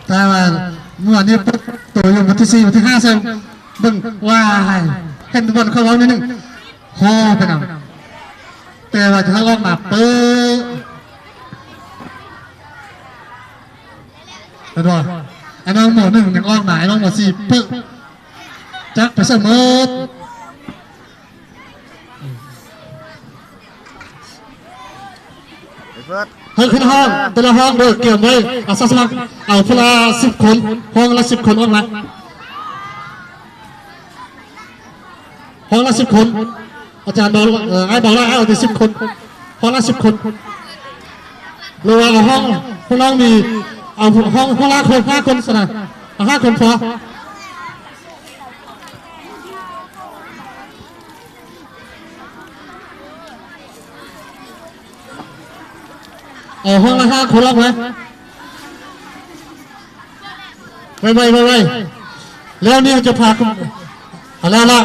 ແຕ່ວ່າເມື່ອນີ້ປຶບໂຕຢູ່ວັນທີສີ່ ວັນທີຫ້າ ໃສ່ເບິ່ງ ວ້າຍ ເຫັນບ່ອນເຂົາເວົ້າໜ້ອຍໜຶ່ງ ໂຮໄປນຳ ແຕ່ວ່າຖ້າອອກມາປຶບ ເຫັນບໍ່? ໄອ້ນ້ອງມໍໜຶ່ງຍັງອອກມາ ໄອ້ນ້ອງມໍສີ່ປຶບ ຈັກໄປໃສໝົດ. ເພິ່ນຂຶ້ນຫ້ອງ ແຕ່ລະຫ້ອງເດີ ກຽມໄວ້ ອາສາສະໝັກ ເອົາຜູ້ລະສິບຄົນ ຫ້ອງລະສິບຄົນອອກມາ ຫ້ອງລະສິບຄົນ ອາຈານບອກ ເອີ ອ້າຍບອກລະ ເອົາແຕ່ສິບຄົນ ຫ້ອງລະສິບຄົນ ຫຼືວ່າເອົາຫ້ອງ ພວກນ້ອງມີ ເອົາຫ້ອງ ຫ້ອງລະຄົນ ຫ້າຄົນຊະນະ ເອົາຫ້າຄົນພໍ. ເອົາຫ້ອງລະຫ້າຄົນອອກມາ ໄວໆ ໄວໆ ແລ້ວນີ້ຈະພາ ເອົາແລ້ວລະ